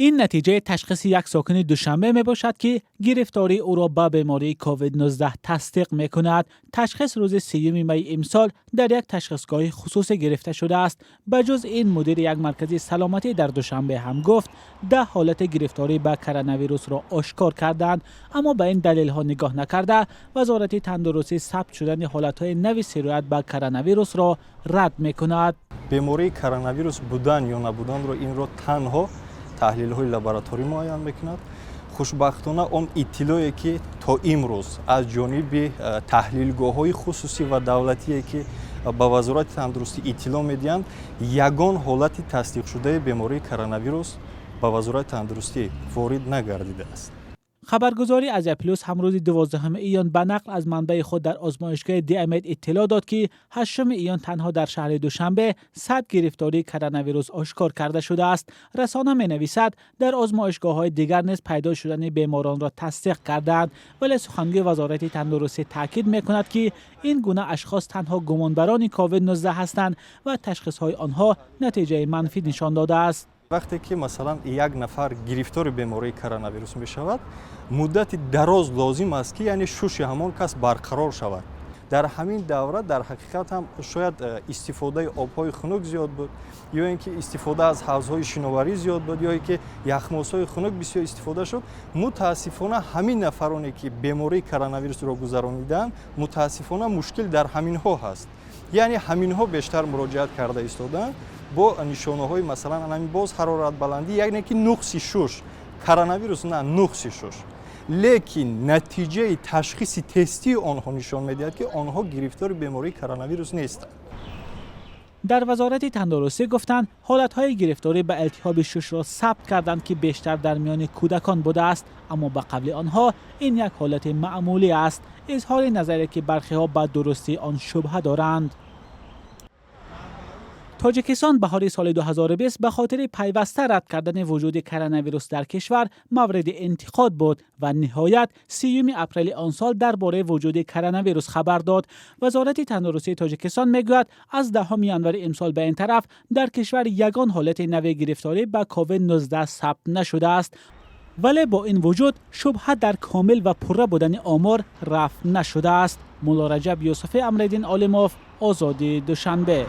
Ин натиҷаи ташхиси як сокини Душанбе мебошад, ки гирифтории ӯро ба бемории COVID-19 тасдиқ мекунад. Ташхис рӯзи 30 майи имсол дар як ташхисгоҳи хусусӣ гирифта шудааст. Ба ҷуз ин, мудири як маркази саломатӣ дар Душанбе ҳам гуфт, 10 ҳолати гирифторӣ ба коронавирусро ошкор карданд. Аммо ба ин далелҳо нигоҳ накарда, Вазорати тандурустӣ сабт шудани ҳолатҳои нави сироят ба коронавирусро рад мекунад. Бемории коронавирус будан ё набуданро, инро танҳо таҳлилҳои лабораторӣ муайян мекунад. Хушбахтона, он иттилоъе, ки то имрӯз аз ҷониби таҳлилгоҳҳои хусусӣ ва давлатие, ки ба Вазорати тандурустӣ иттилоъ медиҳанд, ягон ҳолати тасдиқшудаи бемории коронавирус ба Вазорати тандурустӣ ворид нагардидааст. Хабаргузории Азия Плюс ҳам рӯзи 12 июн ба нақл аз манбаи худ дар озмоишгоҳи Диамед иттилоъ дод, ки 8 июн танҳо дар шаҳри Душанбе 100 гирифтории коронавирус ошкор карда шудааст. Расона менависад, дар озмоишгоҳҳои дигар низ пайдо шудани беморонро тасдиқ кардаанд, вале сухангӯи Вазорати тандурустӣ таъкид мекунад, ки ин гуна ашхос танҳо гумонбарони COVID-19 ҳастанд ва ташхисҳои онҳо натиҷаи манфӣ нишон додааст. Вақте ки, масалан, як нафар гирифтори бемории коронавирус мешавад, муддати дароз лозим аст, ки яъне шуши ҳамон кас барқарор шавад. Дар ҳамин давра дар ҳақиқат ҳам шояд истифодаи обҳои хунук зиёд буд, ё ин ки истифода аз ҳавзҳои шиноварӣ зиёд буд, ё ин ки яхмозҳои хунук бисёр истифода шуд. Мутаассифона, ҳамин нафароне, ки бемории коронавирусро гузарониданд, мутаассифона, мушкил дар ҳаминҳо ҳаст, яъне ҳаминҳо бештар муроҷиат карда истодаанд бо нишонаҳои, масалан, ҳамин боз ҳароратбаландӣ, яъне ки нуқси шуш, коронавирус на, нуқси шуш. Лекин натиҷаи ташхиси тестии онҳо нишон медиҳад, ки онҳо гирифтори бемории коронавирус нестанд. Дар Вазорати тандурустӣ гуфтанд, ҳолатҳои гирифторӣ ба илтиҳоби шушро сабт карданд, ки бештар дар миёни кӯдакон будааст, аммо ба қавли онҳо ин як ҳолати маъмулӣ аст. Изҳори назаре, ки бархеҳо ба дурустии он шубҳа доранд. Тоҷикистон баҳори соли 2020 ба хотири пайваста рад кардани вуҷуди коронавирус дар кишвар мавриди интиқод буд ва ниҳоят 30 апрели он сол дар бораи вуҷуди коронавирус хабар дод. Вазорати тандурустии Тоҷикистон мегӯяд, аз 10 январи имсол ба ин тараф дар кишвар ягон ҳолати нави гирифторӣ ба COVID-19 сабт нашудааст, вале бо ин вуҷуд шубҳа дар комил ва пурра будани омор рафъ нашудааст. Муллораҷаб Юсуфӣ, Амриддин Олимов, Озодӣ, Душанбе.